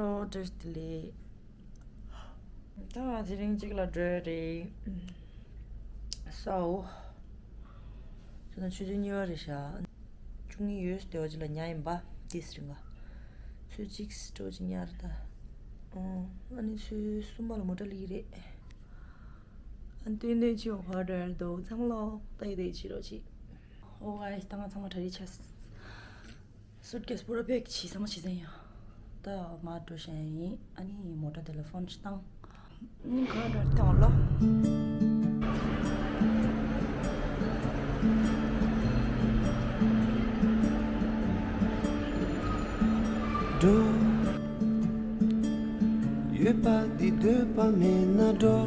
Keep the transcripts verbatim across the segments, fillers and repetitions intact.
ཨོ་བཀྲ་ཤིས་བདེ་ལེགས། ད་དེ་རིང་གཅིག་ལ་འགྲོ་ཡ་རེད། སའོ། ད་ཆུ་ཚོད་གཉིས་པ་རེད་ཤག་བཅུ་གཉིས་ཡོལ་སྟེ་བ་ཅིག་ལ་ཉལ་ཡིན་པ། དེ་སི་རིང་ག་ཚོད་གཅིག་སྤྲོ་ཅིག་ཉལ་རེད་ད། ཨོ། ཨ་ནི་ཚོད་གསུམ་པ་ལ་མོ་ཊ་སླེབས་ཀྱི་རེད། ཨ་ནི་སྟོན་སྟོན་ཅིག་ཡོང་བར་འགྲོ་ཡ་རེད་འདུག་ཚང་མ་ལོ་ད་ཡི་དེ་བྱེད་རོགས་གྱིས། ཨོ་ཨའི་ད་ང་ཚང་མ་གྲ་སྒྲིག་བྱས། སུཊ་ཀེས་པུ་ར་པེག་བྱས་ཚང་མ་བྱས་ཟིན་ཡང་། ད་མར་འགྲོ་བཞིན་ཡིན། ཨ་ནི་མོ་ཊ་དེ་ལ་ཕོན་ཅིག་བཏང་། ཨ་ནི་ག་འདྲ་བཏང་ལོ། འགྲོ། ཡོད་པ་འདི་འདོད་པ་མེད་ན་འགྲོ།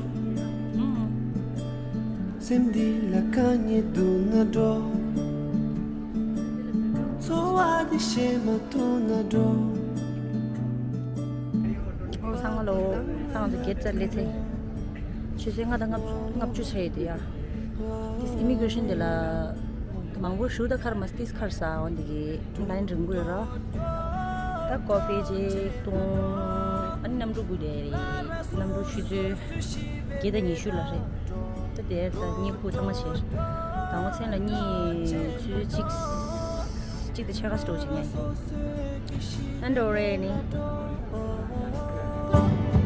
སེམས་འདི་ལ་དཀའ་ངལ་འདུག་ན་འགྲོ། འཚོ་བ་འདི་བཤད་མ་ཐུབ་ན་འགྲོ། ཨོ་སང་ལོ། སང་དུ་གེ་ཙར་ལེ་ཚེ། ཆུ་ཚོད་ལྔ་དང་ལྔ་བཅུ་ཆ་ཡོད་དེ་ཡ། ཏིས་ཨི་མི་གྷི་རེ་ཤན་དེ་ལ། མང་པོ་ཞུ་ད་ཁར་མ་སྟིས་ཁར་ས་འོན་དེ་གི་ལ་ཡིན་རིང་པོ་ཡོད་ར། ད་ཀོ་ཕི་ཅིག་བཏུང་། ཨ་ནི་གནམ་གྲུ་སྒུག་བསྡད་རེད། གནམ་གྲུ་ཆུ་ཚོད་བརྒྱད་དང་ཉི་ཤུ་ལ་རེད། ད་དེར་ད་གཉིད་ཁུག་ཚང་མ་བྱེད། དང་པོ་མཚན་ལ་གཉིད་ཆུ་ཚོད་གཅིག་གཅིག་དང་ཕྱེད་ཀ་ཙམ་འགྲོ་བྱེད་ཉན། ཨ་འགྲོ་རེད་ནི།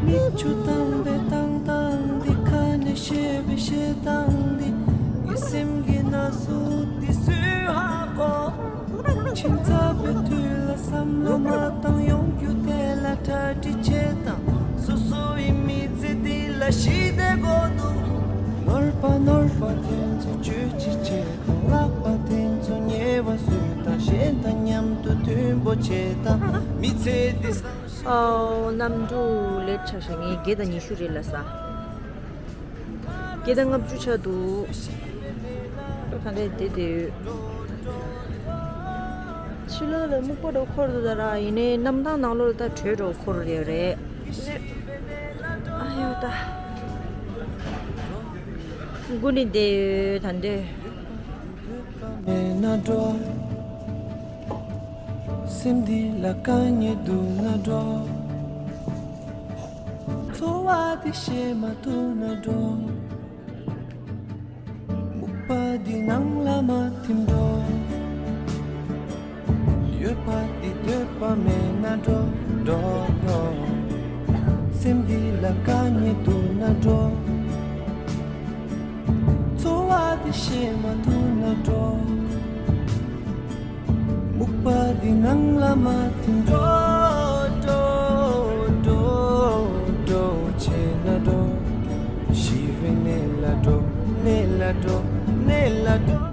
མིག་ཆུ་བཏང་བའི་བཏང་སྟངས་འདི། ཁ་ནས་བཤད་པའི་བཤད་སྟངས་འདི། ངའི་སེམས་ཀྱི་ན་ཟུག་འདི་སུས་ཧ་གོ། ཁྱིམ་ཚབ་པའི་དུས་ལ་བསམ་བློ་མ་བཏང་། ཡོང་རྒྱུ་དེ་ལ་གྲ་སྒྲིག་བྱེད་དང་། སོ་སོ་ཡི་མི་ཚེ་འདི་ལ་ཞི་བདེ་དགོས་འདུག་ནོར་བ་ནོར་བ་དེ་ཚོ་བཅོས་ཅི་བྱེད་དང་། ལག་པ་དེ་ཚོ་ཉེ་བ་བཟོས་དང་། གཞན་དང་མཉམ་དུ་མཐུན་པོ་བྱེད་དང་། མི་ཚེ་འདི་ཨོ། གནམ་གྲུ་ལེ་ཊི་ཆགས་ཤག་ངས་བརྒྱད་དང་ཉི་ཤུ་རེད་ལབ་ས། བརྒྱད་དང་ལྔ་བཅུ་ཆགས་འདུག་ད་ལྟ་བསྡད་བསྡད་ཡོད། ཕྱི་ལོགས་ལ་སྨུག་པ་འདྲ་འཁོར་འདུག་ད་ར། ཡིན་ནའི་གནམ་ཐང་ནང་ལོགས་ལ་ད་དྲོད་འདྲ་འཁོར་ཡོད་རེད། ཨ་ཡོ་ད། སྒུག་ནས་བསྡད་ཡོད་ད་འདོད། མེད་ན་འགྲོ། སེམས་འདི་ལ་དཀའ་ངལ་འདུག་ན་འགྲོ། འཚོ་བ་འདི་བཤད་མ་ཐུབ་ན་འགྲོ། སྨུག་པ་འདི་ནང་ལ་མ་ཐིམ་འགྲོ། ཡོད་པ་འདི་འདོད་པ་མེད་ན་འགྲོ། འགྲོ་འགྲོ། སེམས་འདི་ལ་དཀའ་ངལ་འདུག་ན་འགྲོ། འཚོ་བ་འདི་བཤད་མ་ཐུབ་ན་འགྲོ། སྨུག་པ་འདི་ནང་ལ་མ་ཐིམ་འགྲོ། འགྲོ་འགྲོ་འགྲོ་བྱས་ན་འགྲོ། ཞི་བའི་གནས་ལ་འགྲོ། གནས་ལ་འགྲོ། གནས་ལ་འགྲོ།